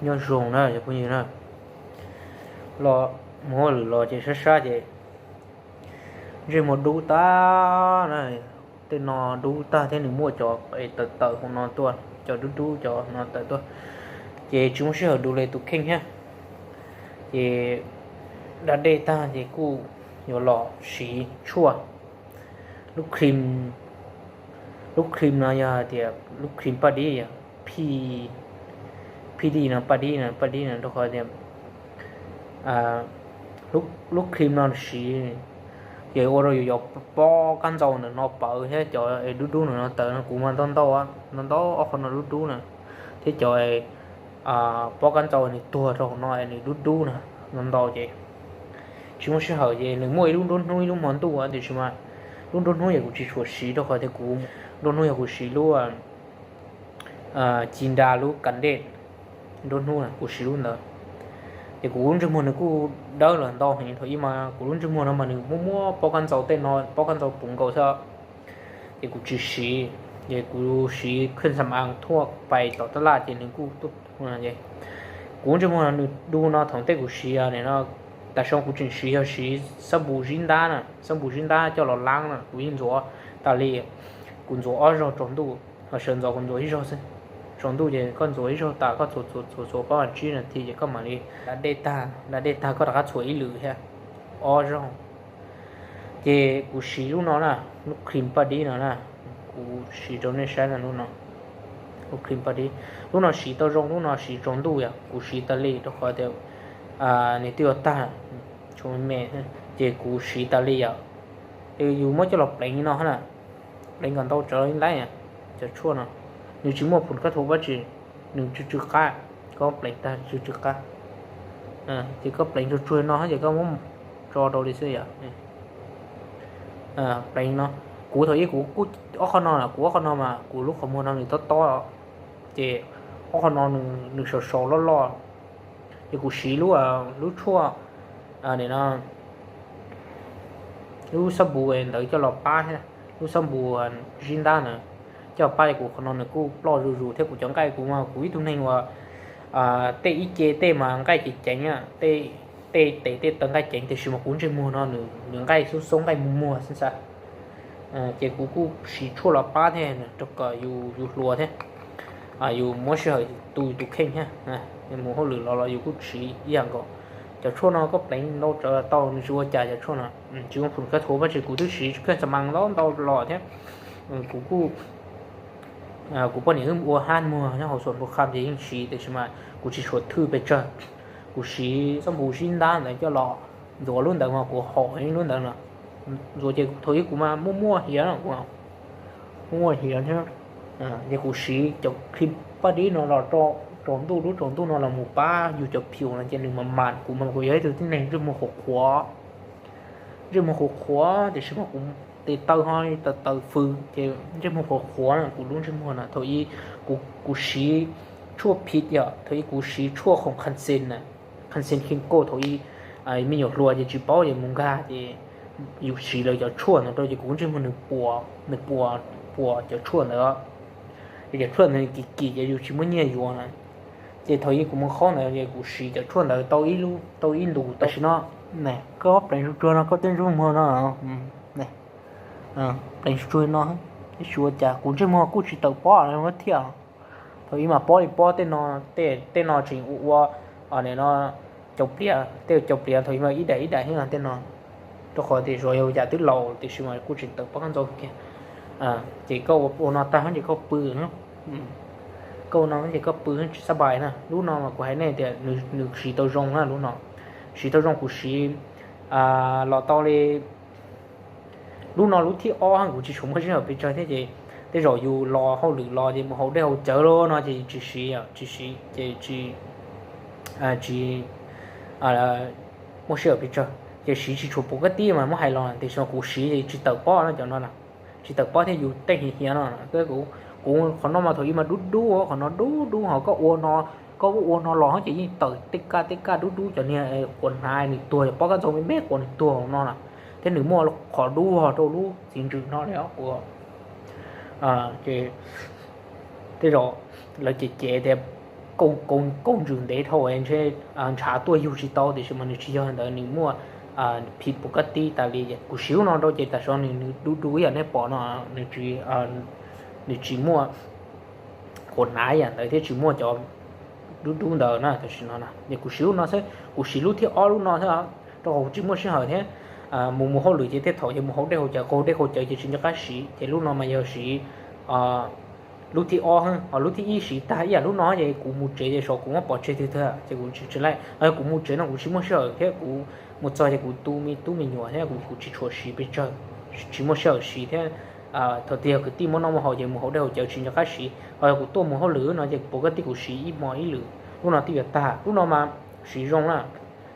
Nyob zoo na cov phooj ywg na, los mus hauj lwm los ces sab sab ces ntsej muag dub tag na, tej no dub tag thiab nws muaj cov tawm tawm hauv no tuaj, cov dub dub cov no tawm tuaj, ces tsis muaj sij hawm dub li tus kheej thiab. Ces da dej tag ces kuj yuav los siv tshuaj, lub cream, lub cream no yog hais tias lub cream paj dib, P, P D no, paj dib no, paj dib no rau qhov tias lub cream no siv ces ua rau yus cov pob kab ntxaus ntawm no pawv thiab cov dub dub ntawm no tawm no, kuv mas ntau ntau, ntau ntau ob qho no dub dub na, thiab cov pob kab ntxaus nws tuag rau hauv no nws dub dub na, ntau ntau ces tsis muaj sij hawm ces nws muaj ib lub nruab hnub ib lub hmo ntuj tiam sis mas lub nruab hnub yog kuv tsis tshua siv rau qhov tias kuv, nruab hnub yog kuv siv lub ci nra lub kas dej, nruab hnub kuv siv lub ntawd. Ces kuv lub ntsej muag nws kuj dawb los ntau heev, thaum ib mas kuv lub ntsej muag no mas nws muaj muab pob kab ntxaus tej no, pob kab ntxaus puv nkaus xwb, ces kuv tsis siv, ces kuv siv kheej xam as thuaj pais tom tab laj ces nws kuj, kuv lub ntsej muag nws du no thaum tej kuv siv no, tam sim no kuv tseem siv yog siv xab npum zib ntab na, xab npum zib ntab coj los laab na, kuv yeej ntxuav tas li, kuv ntxuav ob zaug tsaus ntuj, ho sawv ntxov kuv ntxuav ib zaug xwb. Tsaus ntuj ces koj ntxuav ib zaug tas koj txhuam txhuam txhuam txhuam pab tsib nas this ces koj mam li da dej tag, da dej tag koj rov qab txhuam ib lwm thiab, ob zaug. Ces kuv siv lub no na, lub cream paj dib no na, kuv siv rau nej saib na, lub no, lub cream paj dib, lub no siv tau zoo, lub no siv tsaus ntuj yom, kuv siv tas li rau qhov tias nws twb yuav tag, tshuav me me, ces kuv siv tas li yom. Yus muab coj los pleev no na, pleev kom ntau tsawv li ntawd, cov tshuaj no nws tsis muaj phum kab thuav pab tsi, nws tsw tsw qab, koj pleev tag tsw tsw qab. Ces koj pleev tsuag tsuag no ces koj muab tso rau li xwb yom. Pleev no, kuv thaum ub kuv kuj, ob qho no, kuv ob qho no mas kuv lub qhov muag no nws tob tob, ces ob qho no nws sau sau loj loj, ces kuv siv lub, lub tshuaj, no, lub xab npum ntawd coj los pab thiab, lub xab npum zib ntab na coj los pab, kuv qhov no nws kuj ploj zuj zus thiab. Kuv cov nqaij, kuv mas kuv ib tug neeg uas tej ib ce tej mas nqaij ceev ceev, tej tes tej taw nqaij ceev, tiam sis mas kuv ntsej muag no nws nqaij xoob xoob nqaij muag muag xwb xav. Ces kuv kuj siv tshuaj los pab thiab rau kom yus hluas thiab, yus muab sij hawm tu yus tus kheej thiab. Mus hauj lwm los los yus kuj siv ib yam nkaus. Cov tshuaj no koj pleev ntau tsawv tau, nws tsis ua cas cov tshuaj no, tsis muaj phum kab thuav pab tsi, kuv twb siv kheej xam as ntau ntau los thiab. Kuv kuj, kuv poj niam wb ua hab muag nyob hauv Xuam Npu Kham ces yeej siv, tiam sis mas kuv tsis tshua thwj pes tsawg. Kuv siv xab npum zib ntab ntawd coj los ntxuav, lub ntawd mas kuv haum lub ntawd no. Ntxuav ces thaum ub kuv mas muaj muaj hiav no, kuv muaj hiav thiab. Ces kuv siv cov cream paj dib no los rau tsaus ntuj, lub tsaus ntuj no los mus pab yus cov phim no ces nws mas mas, kuv mas kuv yog ib tug tib neeg ntsej muag qhuav qhuav, ntsej muag qhuav qhuav tiam sis mas kuv tes taw ho tawm tawm fws ces ntsej muag qhuav qhuav, kuv lub ntsej muag no thaum ub kuv siv tshuaj phim yom, thaum ub kuv siv tshuaj khoom khas xes na, khas xes kheej kauj, thaum ub me nyuam hluas ces tsis paub ces mus nkag ces yus siv lawv cov tshuaj ntawd rau ces kuv ntsej muag nws puas, nws puas, puas cov tshuaj ntawd. Ces cov tshuaj ntawd kim kim ces yus tsis muaj nyiaj yuav na. Ces thaum ub kuv mus qhov ntawd ces kuv siv cov tshuaj ntawd tau ib lub, tau ib ntus, tam sim no, koj pleev tsuag tsuag no koj tej ntsej muag no, pleev tsuag tsuag no, tsis ua cas, kuv ntsej muag kuj tsis tawm pob thiab. Thaum ub mas pob li pob tej no, tej no tseem ua ua no, cau pliav, tej cau pliav thaum ub mas ib daim ib daim thiab tej no, rau qhov tias tsuas yog yam twb laus tiam sis mas kuj tseem tawm pob kab ntxaus kiag. Ces koj ua no tag ces koj pw, koj ua no ces koj pw tsis xab pais na. Lub no mas kuv hais nej tias nws siv tau zoo na, lub no siv tau zoo, kuv siv los tau li, lub no lub thib ob, kuv tsis tshua muaj sij hawm pes tsawg thiab ces tej zaum yus los hauj lwm los ces mus haus dej haus cawv lawm no ces tsis siv, tsis siv ces tsis, tsis muaj sij hawm pes tsawg ces siv tsis tshua puv kab tib mas muab hais los, tiam sis kuv siv ces tsis tawm pob no, cov no na, tsis tawm pob thiab yus tej hiav hiav no. Kuv qhov no mas thaum ub mas dub dub, qhov no dub dub ho koj ua no, koj ua no los ces yeej tawm tej kaj tej kaj dub dub, cov niag quas hnav nws tuag, pob kab ntxaus me me quas nws tuag no na, thiab nws muaj qhov dub rau lub txiv ntsws no li os. Ces tej zaum lawv cem cem tias Kaus ntsws ntev dhau ntshe ntshav tuaj yug tsis tau, tiam sis mas nws tsis yog ntawd, nws muaj phim pus kab tib tas li. Kuv siv lub no rau ces tam sim no nws dub dub ib yam nej pom no, nws tsis muaj quas nav ib yam ntawd thiab tsis muaj cov dub dub ntawd na. Tam sim no es kuv siv lub no xwb, kuv siv lub thib ob lub no xwb, rau qhov kuv tsis muaj sij hawm thiab. Mus mus hauj lwm ces tej thaum ces mus haus dej haus cawv, qaug dej qaug cawv ces tsis nco qab siv, ces lub no mas yog siv lub thib ob, ho lub thib ib siv tag ib yam lub no ces kuv mus tsev ces saib kuv muab pov tseg twg twg ces kuv tsis tsis laij. Kuv mus tsev no kuv tsis muaj sij hawm thiab, kuv mus txog ces kuv tu me tub me nyuam thiab kuv tsis tshua siv pes tsawg, tsis muaj sij hawm siv thiab. Thaum twg yog kwv tij muab noj muab haus ces mus haus dej haus cawv tsis nco qab siv, ho yog kuv tuaj mus hauj lwm no ces pus kab tib kuv siv ib hmo ib lwm, lub no twb yuav tag. Lub no mas siv zoo na.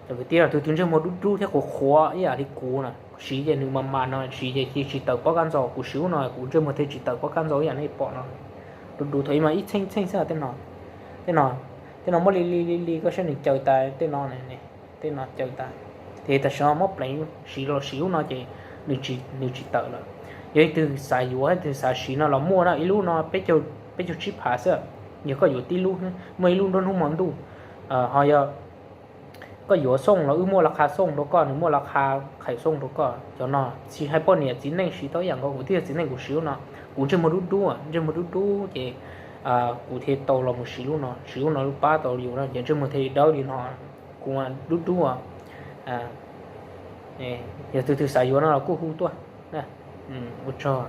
Cov kwv tij leej twg ntsej muag dub dub thiab qhuav qhuav ib yam li kuv na, siv ces nws mas mas no, siv ces tsis tawm pob kab ntxo. Kuv siv lub no kuv ntsej muag thiaj tsis tawm pob kab ntxo ib yam nej pom no. Dub dub thaum ub mas ib txheej txheej xwb. Tej no, tej no, tej no muab li li li li koj saib nws caws tas tej no, tej no caws tas. Ces tam sim no muab pleev siv los siv lub no ces nws tsis tawm lawm. Yog leej twg xav yuav, leej twg xav siv no los muaj na, ib lub no peb caug tsib phav xwb. Yog koj yuav tib lub, muaj ib lub nruab hnub hmo ntuj, ho yog koj yuav xooj los wb muaj laj qha xooj rau koj, nws muaj laj qha qhais xooj rau koj. Cov no tsis hais poj niam txiv neej siv tau ib yam nkaus, kuv twb yog txiv neej kuv siv lub no, kuv ntsej muag dub dub, ntsej muag dub dub ces kuv thiaj tau los mus siv lub no, siv lub no lub pab tau yus no ces ntsej muag thiaj li dawb li no. Kuv dub dub. Yog tus twg xav yuav no los kuj hu tuaj. Ua tsaug.